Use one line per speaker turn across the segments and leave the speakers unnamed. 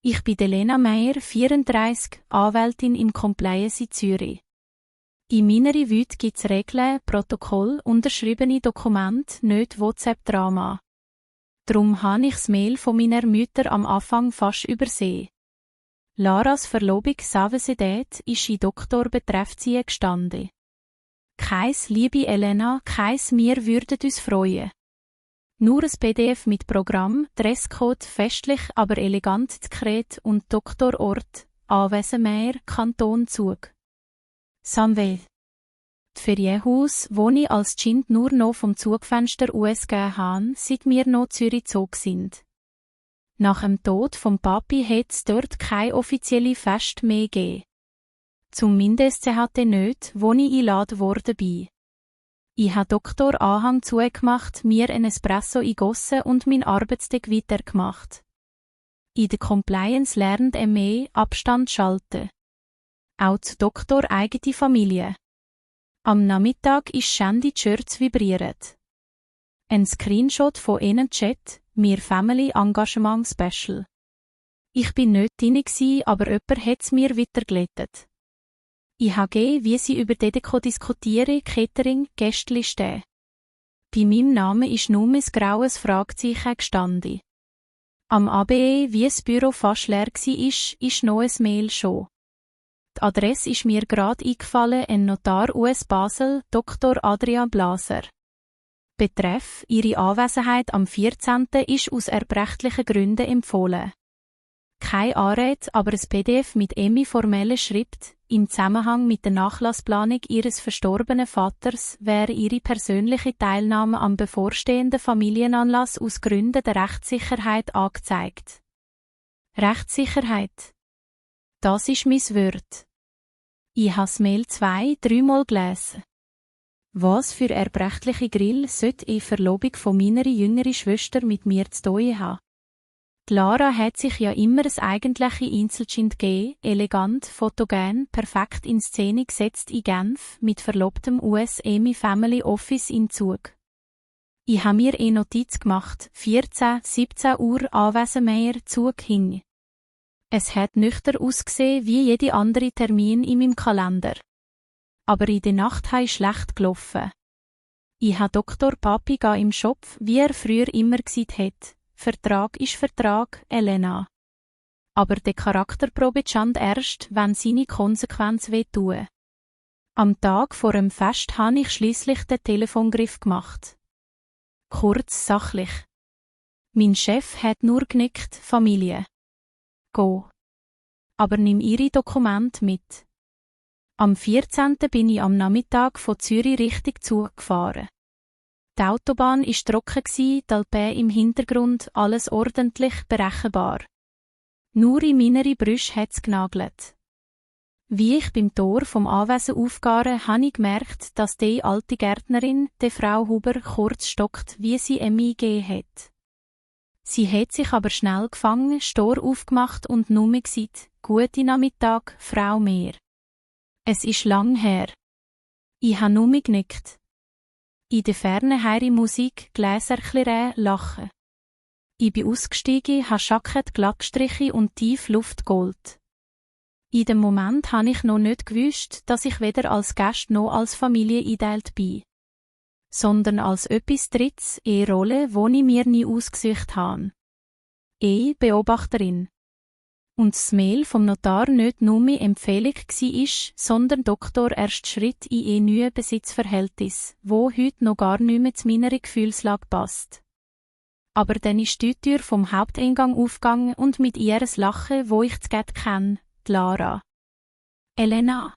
Ich bin Elena Meyer, 34, Anwältin im Compliance in Zürich. In meiner Vita gibt es Regeln, Protokoll, unterschriebene Dokumente, nicht WhatsApp-Drama. Darum habe ich das Mail von meiner Mutter am Anfang fast übersehen. Laras Verlobung Savesedet ist in Doktor betrefft sie gestanden. Keins, liebe Elena, keins, wir würden uns freuen. Nur ein PDF mit Programm, Dresscode, festlich, aber elegant diskret und Doktorort, Anwesenmeier, Kanton Zug. Samwel. Das Ferienhaus, wo ich als Kind nur noch vom Zugfenster USG habe, seit wir noch Zürich Zug sind. Nach dem Tod vom Papi hat es dort kein offizielle Fest mehr gegeben. Zumindest CHT nicht, wo ich eingeladen worden bin. Ich habe Doktor Anhang zugemacht, mir ein Espresso eingossen und mein Arbeitstag weitergemacht. In der Compliance lernt ME Abstand schalten. Auch zu Doktor eigene Familie. Am Nachmittag ist Shandy Shirts vibriert. Ein Screenshot von ihnen Chat, mir Family Engagement Special. Ich bin nicht drin, aber jemand hat es mir weitergeleitet. Ich habe gegeben, wie sie über Deko diskutieren, Catering, Gästeliste. Bei meinem Namen ist nur ein graues Fragezeichen gestanden. Am ABE, wie das Büro fast leer war, ist noch ein Mail schon. Die Adresse ist mir gerade eingefallen, ein Notar US Basel, Dr. Adrian Blaser. Betreff, ihre Anwesenheit am 14. ist aus erbrechtlichen Gründen empfohlen. Keine Anrede, aber ein PDF mit formellen Schrift, im Zusammenhang mit der Nachlassplanung ihres verstorbenen Vaters wäre ihre persönliche Teilnahme am bevorstehenden Familienanlass aus Gründen der Rechtssicherheit angezeigt. Rechtssicherheit. Das ist mein Wort. Ich habe das Mail 2-3 Mal gelesen. Was für erbrechtliche Grill sollte die Verlobung von meiner jüngeren Schwester mit mir zu tun haben? Lara hat sich ja immer ein eigentliche Einzelkind gegeben, elegant, fotogen, perfekt in Szene gesetzt in Genf, mit verlobtem US-Emi Family Office in Zug. Ich habe mir Notiz gemacht, 14-17 Uhr Anwesenmeier Zug hing. Es hat nüchtern ausgesehen wie jede andere Termin in meinem Kalender. Aber in der Nacht habe ich schlecht gelaufen. Ich habe Dr. Papi im Shop, wie er früher immer gesagt hat. Vertrag ist Vertrag, Elena. Aber der Charakterprobe stand erst, wenn seine Konsequenz wehtun. Am Tag vor dem Fest habe ich schließlich den Telefongriff gemacht. Kurz, sachlich. Mein Chef hat nur genickt, Familie. Go. Aber nimm ihre Dokumente mit. Am 14. bin ich am Nachmittag von Zürich Richtung Zug gefahren. Die Autobahn war trocken, die Alpen im Hintergrund, alles ordentlich berechenbar. Nur in meiner Brüste hat es genagelt. Wie ich beim Tor vom Anwesen aufgehe, habe ich gemerkt, dass die alte Gärtnerin, die Frau Huber, kurz stockt, wie sie Emmy gegeben hat. Sie hat sich aber schnell gefangen, Stor aufgemacht und nur gesagt, «Guten Nachmittag, Frau Mehr.» Es ist lang her. Ich habe nur genickt. In der Ferne höre ich Musik, Gläserchen lachen. Ich bin ausgestiegen, habe Jackett glatt gestrichen und tief Luft geholt. In dem Moment habe ich noch nicht gewusst, dass ich weder als Gast noch als Familie eingeteilt bin. Sondern als etwas Drittes, eine Rolle, die ich mir nie ausgesucht habe. Beobachterin. Und das Mail vom Notar nicht nur meine Empfehlung war, sondern Doktor erst Schritt in ein neues Besitzverhältnis, wo heute noch gar nicht mehr zu meiner Gefühlslage passt. Aber dann ist die Tür vom Haupteingang aufgegangen und mit ihr ein Lachen, wo ich zu kenne, die Lara. Elena.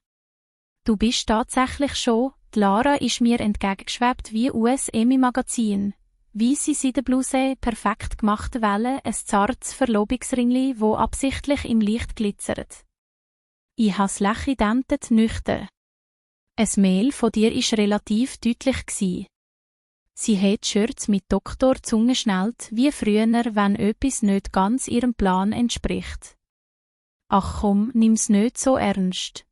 Du bist tatsächlich schon, die Lara ist mir entgegengeschwebt wie US-Emmy-Magazin. Weisse Seidenbluse, perfekt gemachte Wellen, ein zartes Verlobungsringli, wo absichtlich im Licht glitzert. Ich has Lächeln dentet nüchtern. Ein Mail von dir ist relativ deutlich gsi. Sie hat Shirts mit Doktor Zunge schnellt, wie früher, wenn etwas nicht ganz ihrem Plan entspricht. Ach komm, nimm's nicht so ernst.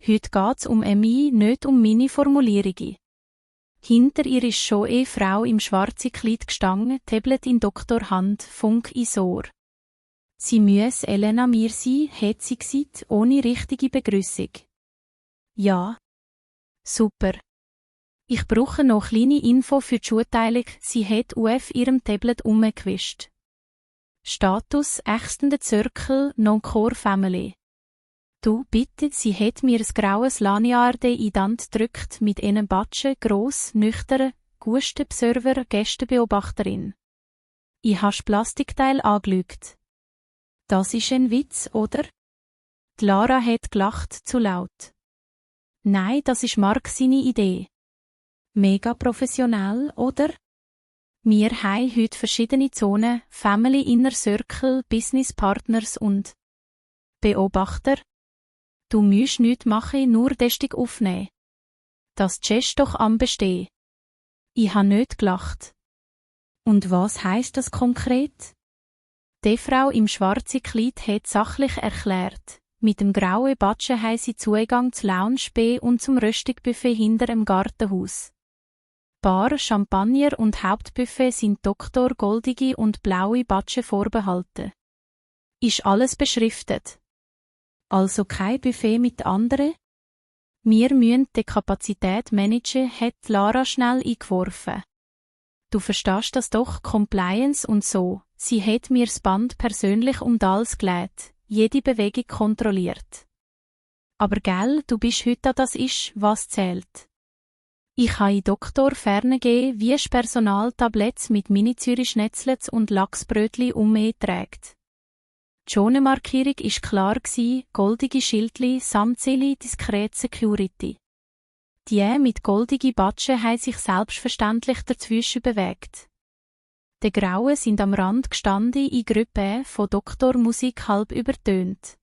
Heute geht's um Emmy, nicht um meine Formulierungen. Hinter ihr ist schon eine Frau im schwarzen Kleid gestanden, Tablet in Doktor Hand, Funk ins Ohr. Sie müsse Elena mir sein, hat sie gesagt, ohne richtige Begrüßung. Ja. Super. Ich brauche noch kleine Info für die Schulteilung, sie hat auf ihrem Tablet umgewischt. Status Extended Circle Non-Core Family. Du, bitte, sie hat mir ein graues Lanyarde in die Hand gedrückt mit einem Batschen, gross, nüchtern, Gustenobserver, Gästebeobachterin. Ich habe das Plastikteil angeschaut. Das ist ein Witz, oder? Die Lara hat gelacht, zu laut. Nein, das ist Mark seine Idee. Mega professionell, oder? Wir haben heute verschiedene Zonen, Family Inner Circle, Business Partners und Beobachter. Du musst nichts machen, nur destig aufnehmen. Das ist doch am Bestehen. Ich habe nicht gelacht. Und was heisst das konkret? Die Frau im schwarzen Kleid hat sachlich erklärt. Mit dem grauen Batschen haben sie Zugang zu Lounge B und zum Röstigbuffet hinter dem Gartenhaus. Bar, Champagner und Hauptbuffet sind Doktor, goldige und blaue Batschen vorbehalten. Ist alles beschriftet. Also kein Buffet mit anderen? Wir müssen die Kapazität managen, hat Lara schnell eingeworfen. Du verstehst das doch, Compliance und so. Sie hat mir das Band persönlich um den Hals gelegt, jede Bewegung kontrolliert. Aber gell, du bist heute das ist, was zählt. Ich habe in Doktor ferngegeben, wie das Personaltabletts mit Mini-Zürich-Schnetzlets und Lachsbrötli trägt. Die Zonenmarkierung war klar, goldige Schildli, Samtzeli, diskret Security. Die mit goldigen Batschen haben sich selbstverständlich dazwischen bewegt. Die Grauen sind am Rand gestanden in Gruppe von Doktormusik halb übertönt.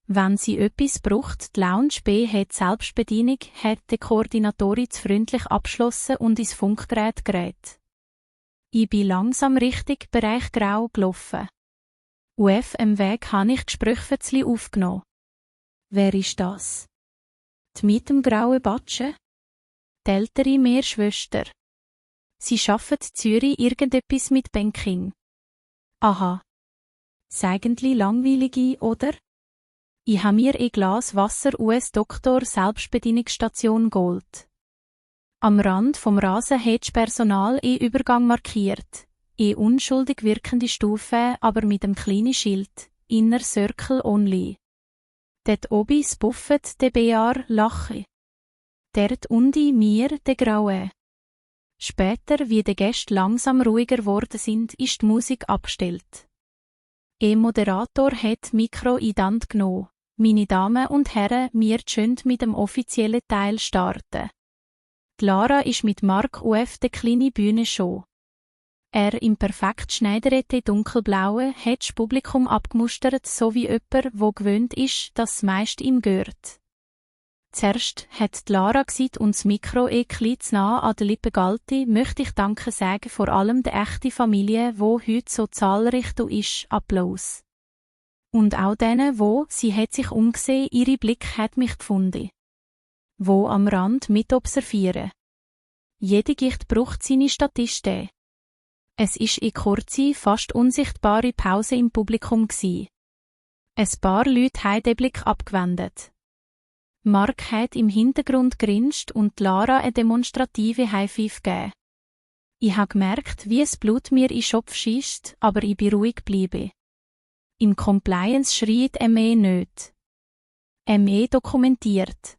Wenn sie etwas braucht, die Lounge B hat Selbstbedienung, hat die Koordinatorin freundlich abgeschlossen und ins Funkgerät gerät. Ich bin langsam Richtung Bereich Grau gelaufen. Auf dem Weg habe ich Gesprächsfetzli aufgenommen. Wer ist das? Die mit dem grauen Batschen? Die ältere Meerschwester. Sie arbeitet in Zürich irgendetwas mit Banking. Aha. Das eigentlich langweilige, oder? Ich habe mir ein Glas Wasser US-Doktor Selbstbedienungsstation geholt. Am Rand vom Rasen hat das Personal einen Übergang markiert. Eine unschuldig wirkende Stufe, aber mit einem kleinen Schild. Inner Circle Only. Dort oben das Buffet, der BR, lache. Dort unten mir, der Graue. Später, wie die Gäste langsam ruhiger geworden sind, ist die Musik abgestellt. Ein Moderator hat Mikro in die Hand genommen. Meine Damen und Herren, wir können mit dem offiziellen Teil starten. Die Lara ist mit Mark auf der kleinen Bühne schon. Er im perfekt schneiderete dunkelblaue hat das Publikum abgemustert, so wie jemand, wo gewöhnt ist, dass das meiste ihm gehört. Zuerst hat die Lara gesagt und das Mikro etwas nah an der Lippe gehalten, möchte ich Danke sagen, vor allem der echten Familie, wo heute so zahlreich ist, Applaus. Und auch denen, sie hat sich umgesehen, ihre Blick hat mich gefunden. Wo am Rand mit observieren. Jede Gicht braucht seine Statisten. Es ist eine kurze, fast unsichtbare Pause im Publikum gsi. Ein paar Leute haben den Blick abgewendet. Mark hat im Hintergrund grinst und Lara eine demonstrative High-Five gegeben. Ich habe gemerkt, wie das Blut mir in den Schopf schiesst, aber ich bin ruhig geblieben. Im Compliance schreit ME nicht. ME dokumentiert.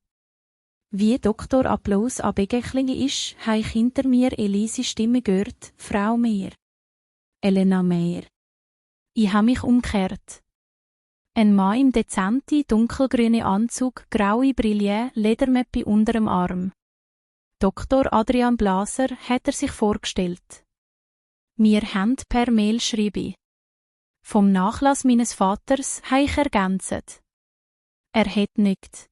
Wie Dr. Applaus an Begechlingen ist, habe ich hinter mir Elise Stimme gehört, Frau Mehr. Elena Mehr. Ich habe mich umgekehrt. Ein Mann im dezenten, dunkelgrünen Anzug, graue Brille, Ledermäppe unter dem Arm. Dr. Adrian Blaser hat er sich vorgestellt. Wir haben per Mail schreiben. Vom Nachlass meines Vaters habe ich ergänzt. Er hat nicht.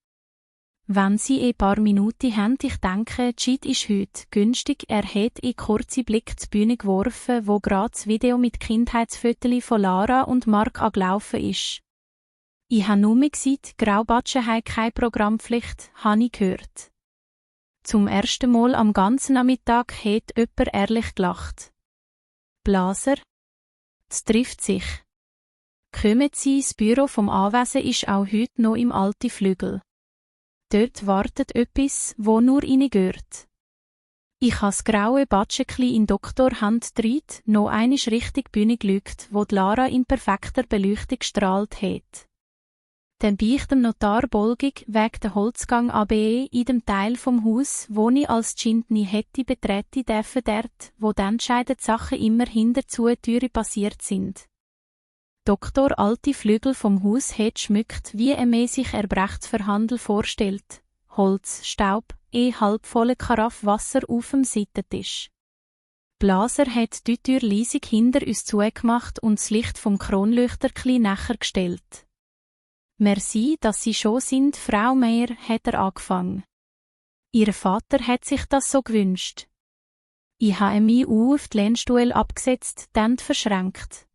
Wenn Sie ein paar Minuten haben, ich denke, die Zeit ist heute günstig. Er hat einen kurzen Blick zur Bühne geworfen, wo gerade das Video mit Kindheitsfotos von Lara und Mark angelaufen ist. Ich habe nur gesagt, Graubatschen haben keine Programmpflicht, habe ich gehört. Zum ersten Mal am ganzen Nachmittag hat jemand ehrlich gelacht. Blaser? Das trifft sich. Kommen Sie, das Büro vom Anwesen ist auch heute noch im alten Flügel. Dort wartet etwas, wo nur Ihnen gehört. Ich has graue Batschekli in Doktorhand dreit, noch einisch richtig Bühne glückt, wo die Lara in perfekter Beleuchtung strahlt hat. Dann bin ich dem Notar bolgig wegen der Holzgang ABE in dem Teil vom Haus, wo ich als Kind nie hätte betreten dürfen dort, wo dann entscheidende Sachen immer hinter zu Türe passiert sind. Doktor alte Flügel vom Haus het schmückt, wie sich Erbrechtsverhandel vorstellt. Holz, Staub, halbvolle Karaffe Wasser auf dem Seitentisch. Blaser hat die Tür leisig hinter uns zugemacht und das Licht vom Kronleuchter klein näher gestellt. Merci, dass Sie schon sind, Frau Meier, hat er angefangen. Ihr Vater hat sich das so gewünscht. Ich habe mich auf den Lehnstuhl abgesetzt, dann verschränkt.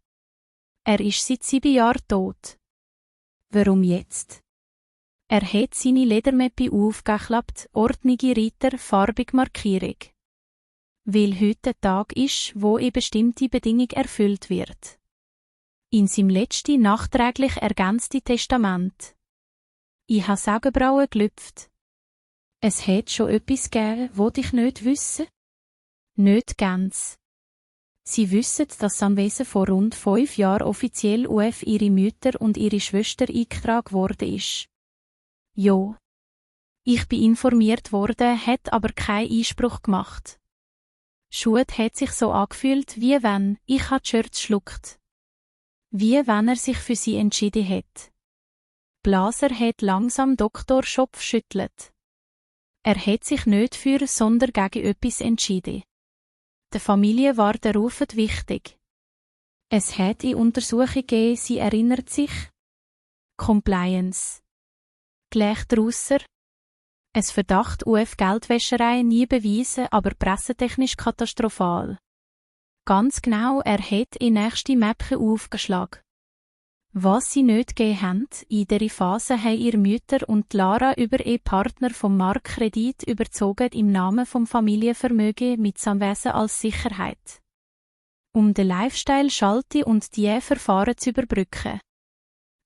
Er ist seit 7 Jahren tot. Warum jetzt? Er hat seine Ledermäppe aufgeklappt, ordnige Reiter, farbige Markierung. Weil heute der Tag ist, wo eine bestimmte Bedingung erfüllt wird. In seinem letzten nachträglich ergänzten Testament. Ich habe Augenbrauen gelüpft. Es hat schon etwas gegeben, wo ich nicht wisse? Nicht ganz. Sie wissen, dass am Wesen vor rund 5 Jahren offiziell auf ihre Mütter und ihre Schwester eingetragen worden ist. Jo. Ich bin informiert worden, hat aber keinen Einspruch gemacht. Schut hat sich so angefühlt, wie wenn ich die Schürze schluckt. Wie wenn er sich für sie entschieden hat. Blaser hat langsam Dr. Schopf schüttelt. Er hat sich nicht für, sondern gegen etwas entschieden. Der Familie war der Ruf wichtig. Es hat eine Untersuchung gegeben, sie erinnert sich. Compliance. Gleich drusser. Es Verdacht auf Geldwäscherei nie bewiesen, aber pressetechnisch katastrophal. Ganz genau, er hat in nächste Mäppchen aufgeschlagen. Was sie nicht gegeben haben, in dieser Phase haben ihre Mütter und Lara über ihren Partner vom Mark Kredit überzogen im Namen vom Familienvermögen mit Samwesen als Sicherheit. Um den Lifestyle schalte und die Verfahren zu überbrücken.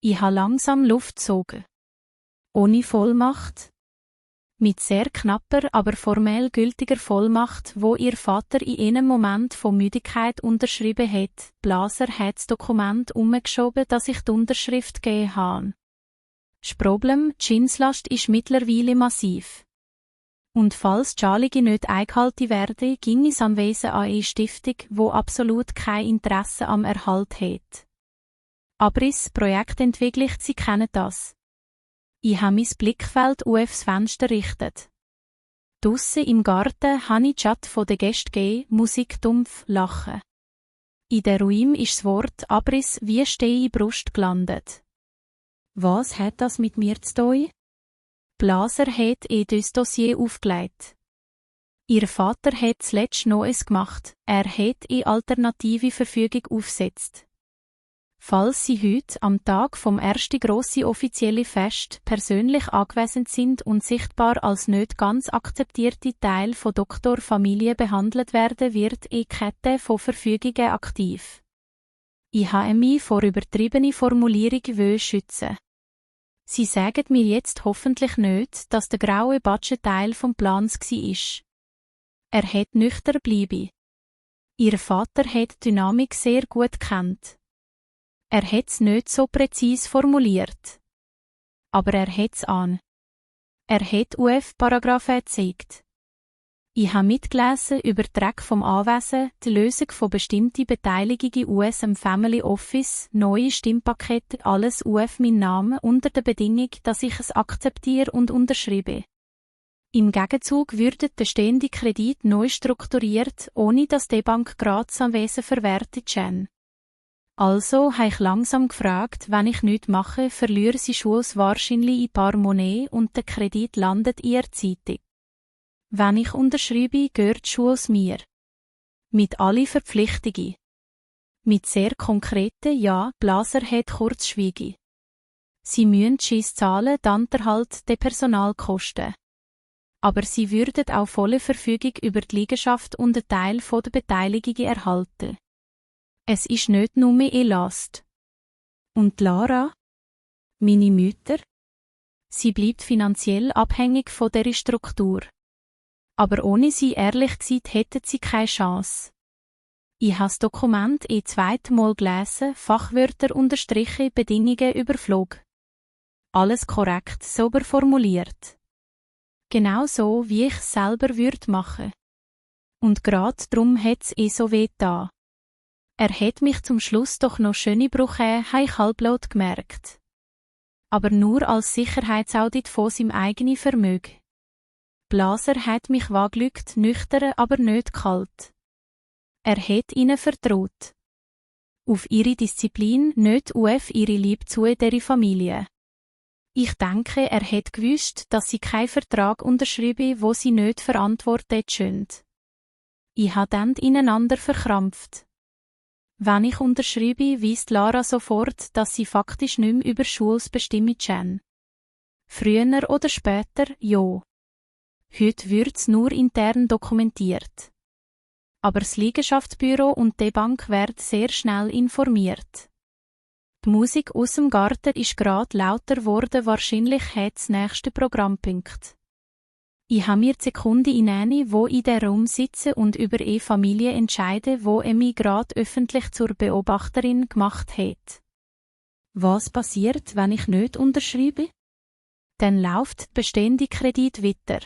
Ich habe langsam Luft gezogen. Ohne Vollmacht? Mit sehr knapper, aber formell gültiger Vollmacht, wo ihr Vater in einem Moment von Müdigkeit unterschrieben hat. Blaser hat das Dokument umgeschoben, dass ich die Unterschrift gegeben habe. Das Problem, die Zinslast ist mittlerweile massiv. Und falls die Zahlungen nicht eingehalten werden, ging es am Wesen an eine Stiftung, wo absolut kein Interesse am Erhalt hat. Abriss, Projektentwicklung, Sie kennen das. Ich habe mein Blickfeld aufs Fenster gerichtet. Draussen im Garten habe ich die Chat von den Gästen gegeben, Musik dumpf, Lachen. In den Räumen ist das Wort Abriss wie Stein in Brust gelandet. Was hat das mit mir zu tun? Blaser hat das Dossier aufgelegt. Ihr Vater hat zuletzt noch es gemacht, er hat eine alternative Verfügung aufgesetzt. Falls Sie heute, am Tag vom ersten grossen offiziellen Fest, persönlich anwesend sind und sichtbar als nicht ganz akzeptierte Teil von Doktorfamilie behandelt werden, wird eine Kette von Verfügungen aktiv. Ich habe mich vor übertriebene Formulierungen schützen. Sie sagen mir jetzt hoffentlich nicht, dass der graue Batsche Teil vom Plans war. Er hat nüchtern bleiben. Ihr Vater hat die Dynamik sehr gut kennt. Er hat's nicht so präzise formuliert. Aber er hat's an. Er hat UF-Paragraphen gezeigt. Ich habe mitgelesen über den Dreck vom Anwesen, die Lösung von bestimmten Beteiligungen US im Family Office, neue Stimmpakete, alles UF mein Name unter der Bedingung, dass ich es akzeptiere und unterschreibe. Im Gegenzug würde der stehende Kredit neu strukturiert, ohne dass die Bank Graz am Wesen verwertet ist. Also habe ich langsam gefragt, wenn ich nichts mache, verliere sie Schuls wahrscheinlich ein paar Monnaie und der Kredit landet in der Zeitung. Wenn ich unterschreibe, gehört Schuls mir. Mit allen Verpflichtungen. Mit sehr konkreten Ja, Blaser hat kurz schwiegen. Sie müssen Schiss zahlen, dann halt die Personalkosten. Aber sie würden auch volle Verfügung über die Liegenschaft und einen Teil von der Beteiligungen erhalten. Es ist nicht nur eine Last. Und Lara? Meine Mutter? Sie bleibt finanziell abhängig von dieser Struktur. Aber ohne sie ehrlich gesagt hätte sie keine Chance. Ich habe das Dokument zweites Mal gelesen, Fachwörter unterstrichen, Bedingungen überflogen. Alles korrekt, sauber formuliert. Genau so, wie ich es selber würde machen. Und gerade darum hat es so weh getan. Er hat mich zum Schluss doch noch schöne Brüche, habe ich halblaut gemerkt. Aber nur als Sicherheitsaudit von seinem eigenen Vermögen. Blaser hat mich waglügt, nüchtern, aber nicht kalt. Er hat ihnen vertraut. Auf ihre Disziplin, nicht auf ihre Liebe zu ihrer Familie. Ich denke, er hat gewusst, dass sie keinen Vertrag unterschrieben, wo sie nicht verantwortet sind. Ich habe dann ineinander verkrampft. Wenn ich unterschreibe, weist Lara sofort, dass sie faktisch nicht mehr über Schulsbestimmungen schön. Früher oder später, ja. Heute wird's nur intern dokumentiert. Aber das Liegenschaftsbüro und die Bank werden sehr schnell informiert. Die Musik aus dem Garten ist gerade lauter geworden, wahrscheinlich hat das nächste Programmpunkt. Ich habe mir die Sekunde inne, wo in der Raum sitze und über Familie entscheide, wo mich gerade öffentlich zur Beobachterin gemacht hat. Was passiert, wenn ich nicht unterschreibe? Dann läuft der bestehende Kredit weiter.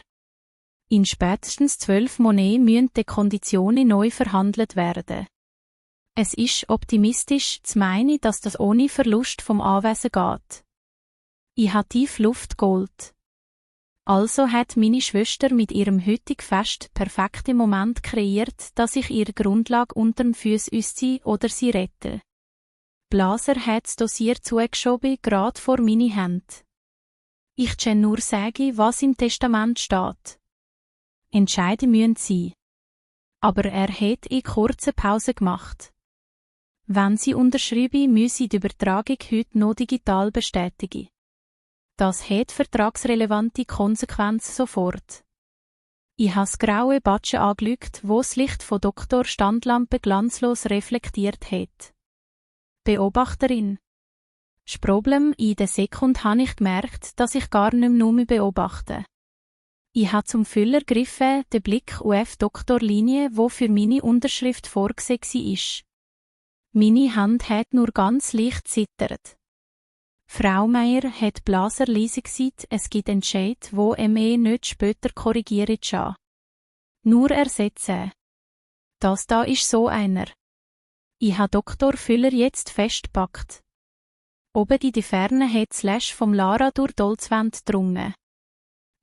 In spätestens 12 Monaten müssen die Konditionen neu verhandelt werden. Es ist optimistisch zu meinen, dass das ohne Verlust vom Anwesen geht. Ich habe tief Luft geholt. Also hat meine Schwester mit ihrem heutigen Fest perfekten Moment kreiert, dass ich ihre Grundlage unterm Fuß üsse oder sie rette. Blaser hat das Dossier zugeschoben, gerade vor meine Hände. Ich kann nur sagen, was im Testament steht. Entscheiden müssen sie. Aber er hat in kurzer Pause gemacht. Wenn sie unterschreiben, müsse die Übertragung heute noch digital bestätigen. Das hat vertragsrelevante Konsequenzen sofort. Ich habe das graue Badge angeschaut, wo das Licht von Dr. Standlampe glanzlos reflektiert hat. Beobachterin. Das Problem, in der Sekunde habe ich gemerkt, dass ich gar nicht mehr beobachte. Ich habe zum Füller gegriffen, den Blick auf Doktorlinie, wo für meine Unterschrift vorgesehen war. Meine Hand hat nur ganz leicht zittert. Frau Meier hat Blaser leise gesagt, es gibt Entscheid, wo nicht später korrigieren kann. Nur ersetzen. Das da ist so einer. Ich habe Dr. Füller jetzt festgepackt. Oben in die Ferne hat das Lash vom Lara durch die Holzwand gedrungen.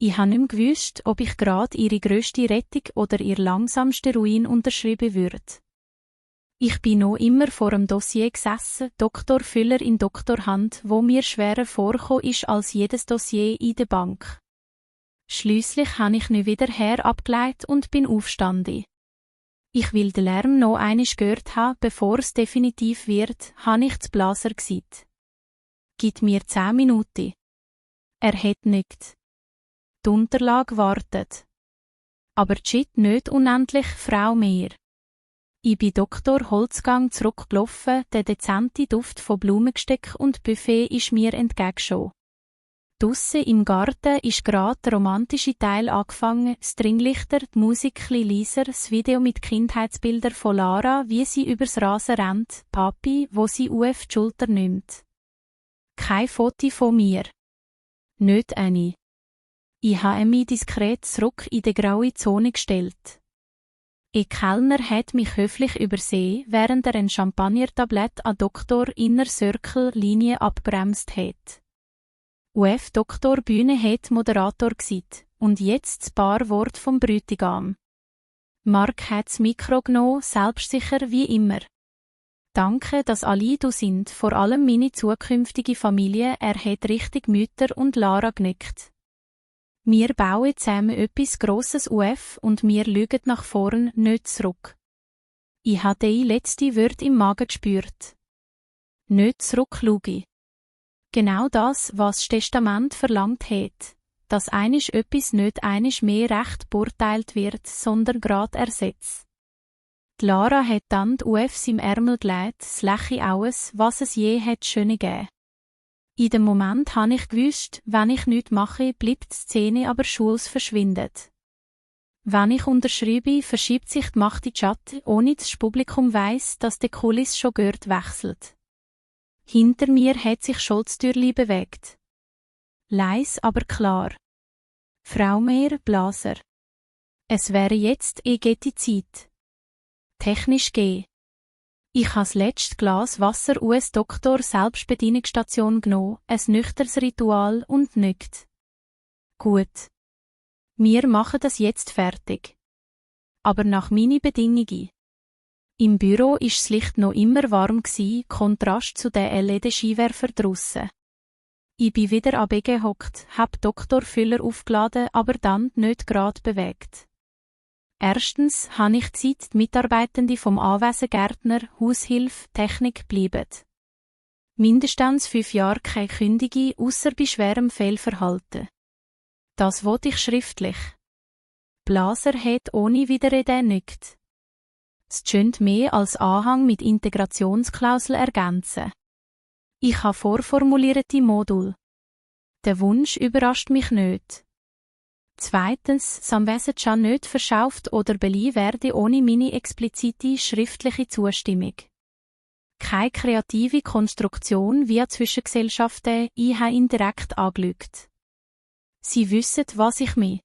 Ich habe nicht mehr gewusst, ob ich gerade ihre grösste Rettung oder ihr langsamste Ruin unterschreiben würde. Ich bin noch immer vor dem Dossier gesessen, Dr. Füller in Doktorhand, wo mir schwerer vorgekommen ist als jedes Dossier in der Bank. Schliesslich habe ich nicht wieder her abgeleitet und bin aufgestanden. Ich will den Lärm noch einmal gehört haben, bevor es definitiv wird, habe ich zu Blaser gesagt. Gib mir 10 Minuten. Er hat nicht. Die Unterlage wartet. Aber shit nicht unendlich, Frau Meier. Ich bin Dr. Holzgang zurückgelaufen, der dezente Duft von Blumengesteck und Buffet ist mir entgegengeschoben. Draussen im Garten ist gerade der romantische Teil angefangen, das Dringlichter, die Musik leiser, das Video mit Kindheitsbildern von Lara, wie sie übers Rasen rennt, Papi, wo sie auf die Schulter nimmt. Kein Foto von mir. Nicht eine. Ich habe mich diskret zurück in die graue Zone gestellt. Ein Kellner hat mich höflich übersehen, während er ein Champagnertablett an Dr. Inner Circle Linie abbremst hat. Dr. Bühne hat Moderator gesagt, und jetzt ein paar Worte vom Bräutigam. Mark hat das Mikro genommen, selbstsicher wie immer. Danke, dass alle du sind, vor allem meine zukünftige Familie, er hat richtig Mütter und Lara genickt. Wir bauen zusammen etwas Grosses auf und wir schauen nach vorn, nicht zurück. Ich habe die letzte Wörter im Magen gespürt. Nicht zurückschauen. Genau das, was das Testament verlangt hat, dass einisch etwas nicht einisch mehr recht beurteilt wird, sondern grad ersetzt. Die Lara hat dann die UFs im Ärmel gelegt, das Lächi alles, was es je hat schöne gegeben. In dem Moment habe ich gewusst, wenn ich nichts mache, bleibt die Szene aber schulz verschwindet. Wenn ich unterschreibe, verschiebt sich die Macht in die Schatten, ohne dass das Publikum weiss, dass der Kuliss schon gehört wechselt. Hinter mir hat sich Scholztürli bewegt. Leis, aber klar. Frau Mehr, Blaser. Es wäre jetzt die Zeit. Technisch G. Ich habe das letzte Glas Wasser US-Doktor Selbstbedienungsstation genommen, ein nüchternes Ritual und nickt. Gut. Wir machen das jetzt fertig. Aber nach meinen Bedingungen. Im Büro ist das Licht noch immer warm gsi, Kontrast zu den LED-Scheinwerfer draussen. Ich bin wieder an B gehockt, hab Dr. Füller aufgeladen, aber dann nicht gerade bewegt. Erstens habe ich Zeit, die Mitarbeitende vom Anwesengärtner, Haushilfe, Technik bleiben. Mindestens 5 Jahre keine Kündige, ausser bei schwerem Fehlverhalten. Das wollte ich schriftlich. Blaser hat ohne Widerrede nickt. Es tönt mehr als Anhang mit Integrationsklausel ergänzen. Ich habe vorformulierte Modul. Der Wunsch überrascht mich nicht. Zweitens, Samwesencha nicht verschauft oder beliehen werde ohne meine explizite schriftliche Zustimmung. Keine kreative Konstruktion via Zwischengesellschaften, ich habe ihn direkt angelügt. Sie wissen, was ich meine.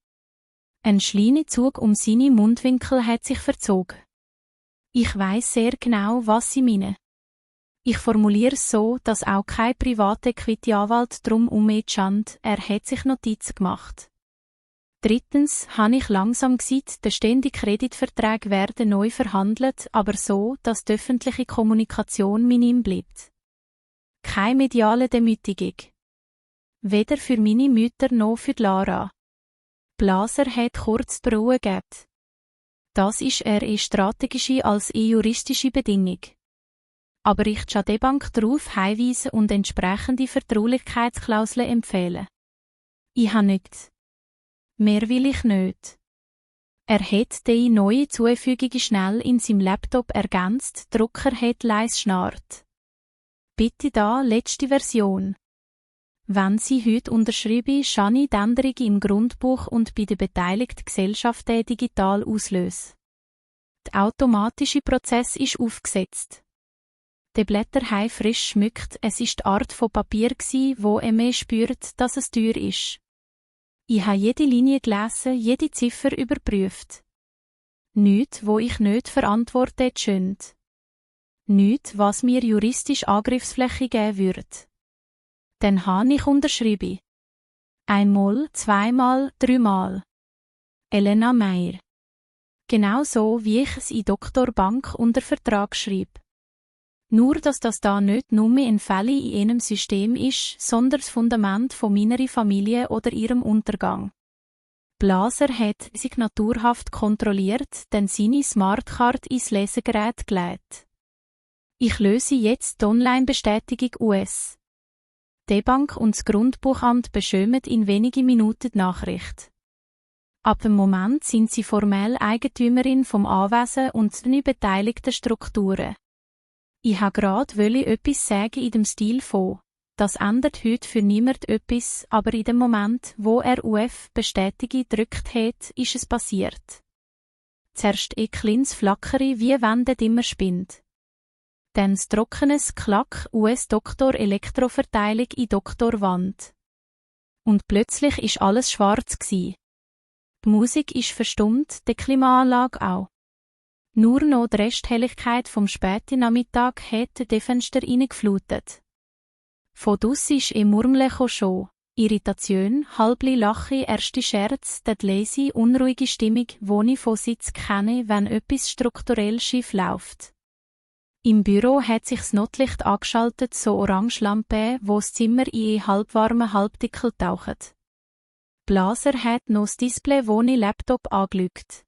Ein Schleinezug um seine Mundwinkel hat sich verzogen. Ich weiss sehr genau, was sie meinen. Ich formuliere es so, dass auch kein private Equity-Anwalt drum umschand, er hat sich Notizen gemacht. Drittens habe ich langsam gesagt, der ständige Kreditverträge werden neu verhandelt, aber so, dass die öffentliche Kommunikation minim bleibt. Keine mediale Demütigung. Weder für meine Mütter noch für Lara. Blaser hat kurz die Brille gegeben. Das ist eher strategische als juristische Bedingung. Aber ich kann die Bank darauf hinweisen und entsprechende Vertraulichkeitsklauseln empfehlen. Ich habe nichts. Mehr will ich nicht. Er hat die neue Zufügung schnell in seinem Laptop ergänzt, der Drucker hat leise schnarrt. Bitte da letzte Version. Wenn Sie heute unterschreiben, kann ich die Änderungen im Grundbuch und bei den beteiligten Gesellschaften digital auslösen. Der automatische Prozess ist aufgesetzt. Die Blätter haben frisch schmückt, es ist die Art von Papier wo man spürt, dass es teuer ist. Ich habe jede Linie gelesen, jede Ziffer überprüft. Nichts, wo ich nicht verantwortet schönt. Nichts, was mir juristisch Angriffsfläche geben würde. Dann habe ich unterschrieben. Einmal, zweimal, dreimal. Elena Meyer. Genau so, wie ich es in Dr. Bank unter Vertrag schreibe. Nur, dass das da nicht nur ein Fall in einem System ist, sondern das Fundament von meiner Familie oder ihrem Untergang. Blaser hat signaturhaft kontrolliert, denn seine Smartcard ins Lesegerät gelegt. Ich löse jetzt die Online-Bestätigung US. Die Bank und das Grundbuchamt beschömen in wenige Minuten die Nachricht. Ab dem Moment sind sie formell Eigentümerin vom Anwesen und den beteiligten Strukturen. Ich wollte gerade etwas sagen in dem Stil von, das ändert heute für niemand etwas, aber in dem Moment, wo er UF Bestätigung drückt hat, ist es passiert. Zuerst kleines Flackere, wie wenn der Dimmer spinnt. Dann das trockenes Klack US-Doktor Elektroverteilung in Doktorwand. Und plötzlich ist alles schwarz gsi. Die Musik ist verstummt, die Klimaanlage auch. Nur noch die Resthelligkeit vom späten Nachmittag hat die Fenster reingeflutet. Von draussen ist Murmle schon. Irritation, halbli Lache, erste Scherz, die leise, unruhige Stimmung, die ich von Sitz kenne, wenn etwas strukturell schief läuft. Im Büro hat sich das Notlicht angeschaltet, so Orangelampe, wo das Zimmer in halbwarmen Halbdickel taucht. Blaser hat noch das Display wo ich Laptop angelügt.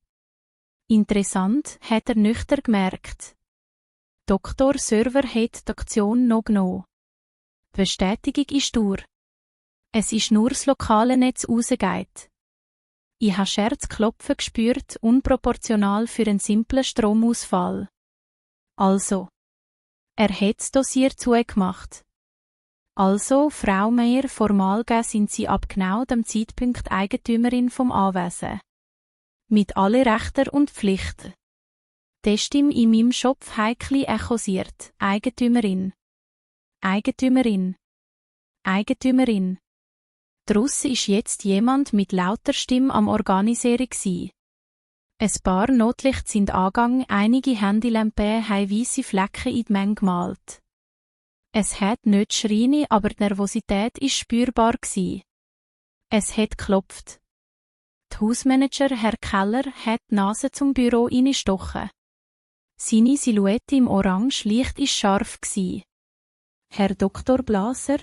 Interessant, hat er nüchtern gemerkt. Doktor Server hat die Aktion noch genommen. Die Bestätigung ist durch. Es ist nur das lokale Netz rausgeht. Ich habe Scherzklopfen gespürt, unproportional für einen simplen Stromausfall. Also. Er hat das Dossier zugemacht. Also, Frau Meier, formal sind Sie ab genau dem Zeitpunkt Eigentümerin vom Anwesen. Mit allen Rechten und Pflichten. Die Stimme in meinem Schopf heikli echosiert. Eigentümerin. Eigentümerin. Eigentümerin. Draussen ist jetzt jemand mit lauter Stimme am Organisieren gsi. Ein paar Notlichter sind angegangen, einige Handylampen haben weisse Flecken in die Menge gemalt. Es hat nicht Schreine, aber die Nervosität ist spürbar gsi. Es hat geklopft. Der Hausmanager, Herr Keller, hat die Nase zum Büro reingestochen. Seine Silhouette im Orange Licht ist scharf gsi. Herr Dr. Blaser?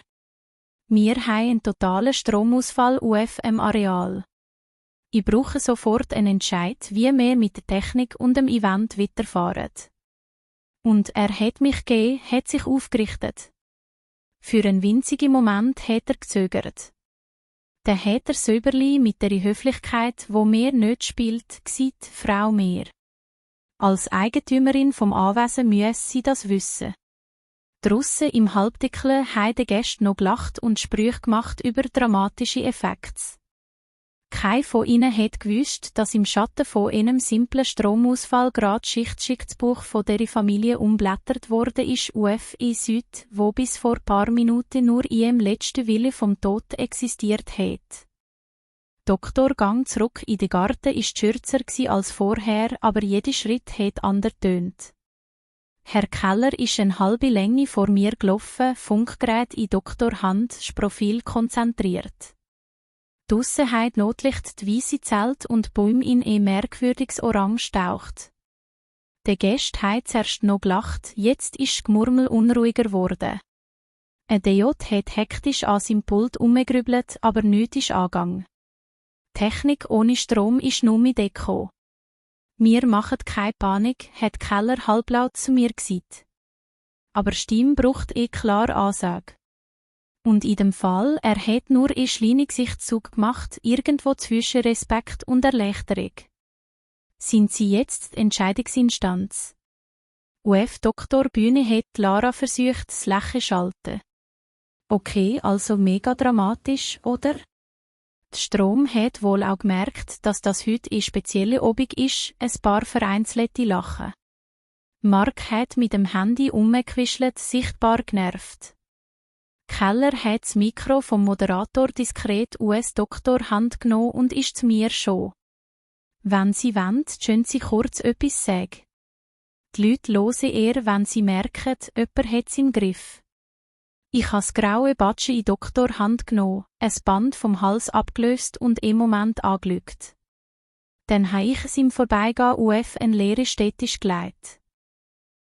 Wir haben einen totalen Stromausfall auf dem Areal. Ich brauche sofort einen Entscheid, wie wir mit der Technik und dem Event weiterfahren. Und er hat mich gegeben, hat sich aufgerichtet. Für einen winzigen Moment hat er gezögert. Dann hat er säuberli mit der Höflichkeit, wo mir nicht spielt, gesagt, Frau Mehr. Als Eigentümerin vom Anwesen müsse sie das wissen. Draussen im Halbdickeln haben die Gäste noch gelacht und Sprüche gemacht über dramatische Effekte. Keiner von ihnen hat gewusst, dass im Schatten von einem simplen Stromausfall gerade das Buch von der Familie umblättert worden ist, UFI Süd, wo bis vor paar Minuten nur in ihrem letzten Wille vom Tod existiert hat. Doktor Gang zurück in den Garten ist kürzer als vorher, aber jeder Schritt hat anders tönt. Herr Keller ist eine halbe Länge vor mir gelaufen, Funkgerät in Doktor Hand, Profil konzentriert. Draussen haben Notlicht die weisse Zelt und Bäume in ein merkwürdiges Orange taucht. Der Gäste haben zuerst noch gelacht, jetzt ist das Gemurmel unruhiger geworden. Ein DJ hat hektisch an seinem Pult umgegrübelt, aber nichts ist angegangen. Technik ohne Strom ist nur mit Deko. Wir machen keine Panik, hat Keller halblaut zu mir gesagt. Aber Stimme braucht klare Ansage. Und in dem Fall, er hat nur einen kleinen Gesichtszug gemacht, irgendwo zwischen Respekt und Erleichterung. Sind Sie jetzt die Entscheidungsinstanz? UF-Doktor Bühne hat Lara versucht, das Lächeln zu schalten. Okay, also mega dramatisch, oder? Der Strom hat wohl auch gemerkt, dass das heute eine spezielle Obig ist, ein paar vereinzelte Lachen. Mark hat mit dem Handy umgequischelt, sichtbar genervt. Keller hat das Mikro vom Moderator diskret US-Doktor Hand genommen und ist zu mir schon. Wenn Sie wollen, können Sie kurz etwas sagen. Die Leute hören eher, wenn sie merken, jemand hat es im Griff. Ich habe das graue Batsche in Doktor Hand genommen, ein Band vom Hals abgelöst und im Moment angelügt. Dann habe ich es im Vorbeigehen auf eine leere Städtisch gelegt.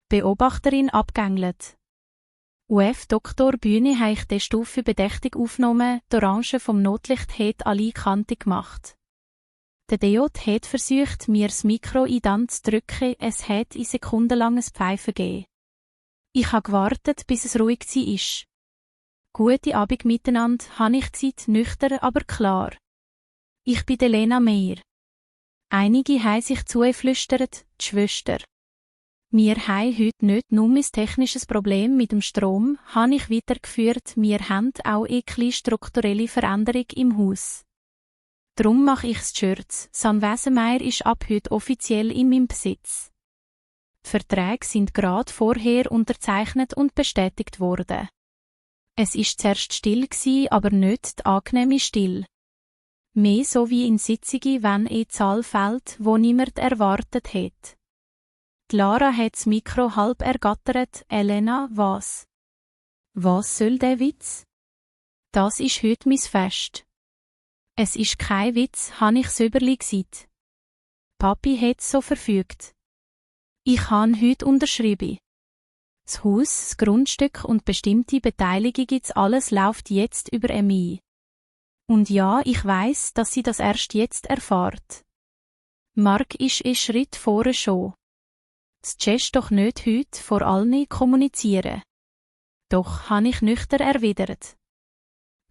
Beobachterin abgängelt. UF-Doktor Bühne habe ich die Stufe bedächtig aufgenommen, die Orange vom Notlicht hat alle kantig gemacht. Der Diod hat versucht, mir das Mikro in die Hand zu drücken, es hat in sekundenlanges Pfeifen gegeben. Ich habe gewartet, bis es ruhig war. Gute Abend miteinander, habe ich gesagt, nüchtern, aber klar. Ich bin Lena Meyer. Einige haben sich zugeflüstert, die Schwester. Wir haben heute nicht nur ein technisches Problem mit dem Strom, habe ich weitergeführt, wir haben auch eine kleine strukturelle Veränderung im Haus. Darum mache ich das Shirt. San Wesenmeier ist ab heute offiziell in meinem Besitz. Die Verträge sind gerade vorher unterzeichnet und bestätigt worden. Es ist zuerst still gsi, aber nicht die angenehme Still. Mehr so wie in Sitzungen, wenn eine Zahl fällt, wo niemand erwartet hat. Die Lara hat das Mikro halb ergattert. Elena, was? Was soll der Witz? Das ist heute mein Fest. Es ist kein Witz, habe ich söberli gesagt. Papi hat so verfügt. Ich han heute unterschrieben. Das Haus, das Grundstück und bestimmte Beteiligungen, alles läuft jetzt über mich. Und ja, ich weiss, dass sie das erst jetzt erfahrt. Mark ist ein Schritt vorne schon. Das Chest doch nicht heute vor allen kommunizieren. Doch, habe ich nüchtern erwidert.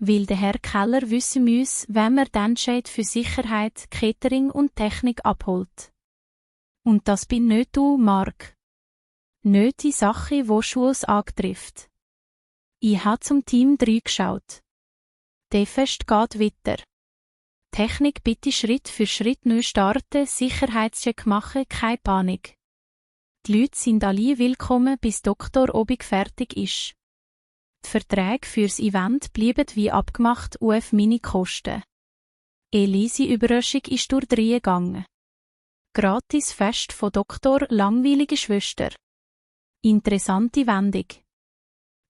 Weil der Herr Keller wissen muss, wenn man den Entscheid für Sicherheit, Catering und Technik abholt. Und das bin nicht du, Mark. Nicht die Sache, wo Schuls angetrifft. Ich habe zum Team 3 geschaut. Der Fest geht weiter. Technik bitte Schritt für Schritt neu starten, Sicherheitscheck machen, keine Panik. Die Leute sind alle willkommen, bis Dr. Obig fertig ist. Die Verträge fürs Event bleiben wie abgemacht auf meine Kosten. Elise Überraschung ist durch 3 gegangen. Gratis Fest von Doktor langweilige Schwester. Interessante Wendung.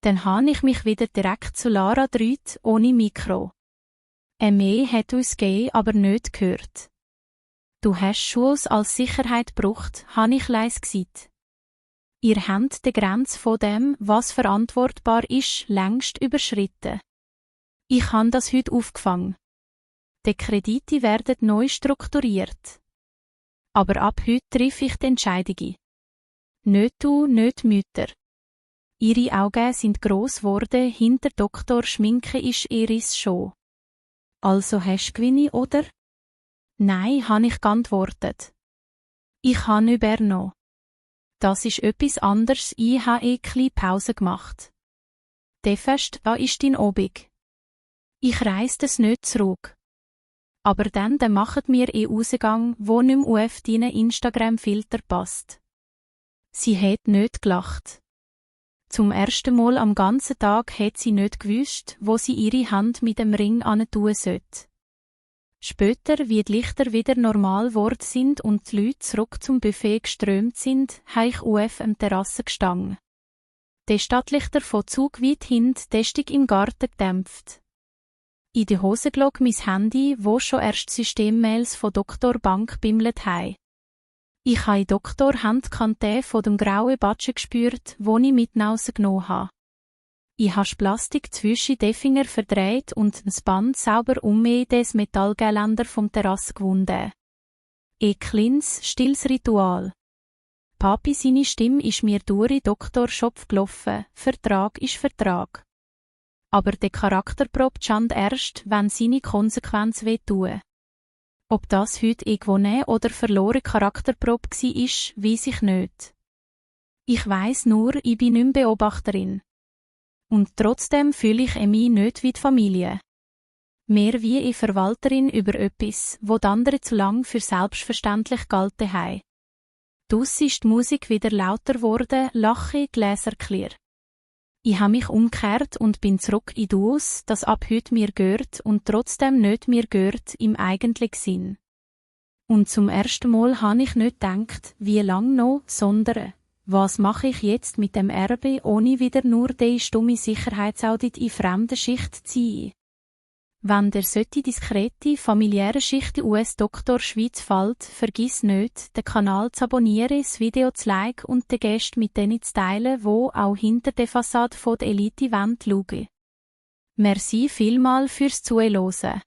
Dann habe ich mich wieder direkt zu Lara gedreht, ohne Mikro. Mehr hat uns gegeben, aber nicht gehört. Du hast Schuls als Sicherheit gebraucht, habe ich leise gesagt. Ihr habt die Grenze von dem, was verantwortbar ist, längst überschritten. Ich habe das heute aufgefangen. Die Kredite werden neu strukturiert. Aber ab heute treffe ich die Entscheidungen. Nicht du, nicht Mütter. Ihre Augen sind gross geworden, hinter Doktor Schminke ist Iris schon. Also hast du Gewinne, oder? Nein, habe ich geantwortet. Ich habe übernommen. Das ist etwas anderes, ich habe eine Pause gemacht. Der Fest, da ist dein Obig. Ich reise es nicht zurück. Aber dann machen wir Ausgang, wo nicht mehr auf deinen Instagram-Filter passt. Sie hat nicht gelacht. Zum ersten Mal am ganzen Tag hat sie nicht gewusst, wo sie ihre Hand mit dem Ring tun sollte. Später, wie die Lichter wieder normal geworden sind und die Leute zurück zum Buffet geströmt sind, habe ich auf der Terrasse gestanden. Die Stadtlichter von Zug weit hinten testig im Garten gedämpft. In die Hose gelegt mein Handy, wo schon erst Systemmails von Dr. Bank bimmelt haben. Ich habe in Doktor Handkante von dem grauen Batsche gespürt, wo ich mit nach Hause genommen habe. Ich habe Plastik zwischen den Fingern verdreht und das Band sauber das Metallgeländer vom Terrasse gewunden. Ein kleines, stilles Ritual. Papi seine Stimme ist mir durch Doktor Schopf gelaufen, Vertrag ist Vertrag. Aber der Charakterprobe stand erst, wenn seine Konsequenz wehtun. Ob das heute eine gewonnene oder verlorene Charakterprobe war, weiss ich nicht. Ich weiss nur, ich bin nicht mehr Beobachterin. Und trotzdem fühle ich mich nicht wie die Familie. Mehr wie eine Verwalterin über etwas, wo die anderen zu lang für selbstverständlich gehalten haben. Draussen ist die Musik wieder lauter geworden, Lache, Gläser clear. Ich habe mich umgekehrt und bin zurück in das, das ab heute mir gehört und trotzdem nicht mir gehört im eigentlichen Sinn. Und zum ersten Mal habe ich nicht gedacht, wie lang noch, sondern was mache ich jetzt mit dem Erbe, ohne wieder nur die stumme Sicherheitsaudit in fremder Schicht zu ziehen? Wenn der solche diskrete, familiäre Schicht in US-Doktor Schweiz fällt, vergiss nicht, den Kanal zu abonnieren, das Video zu liken und den Gästen mit denen zu teilen, wo auch hinter der Fassade von der Elite schauen. Merci vielmal fürs Zuhören.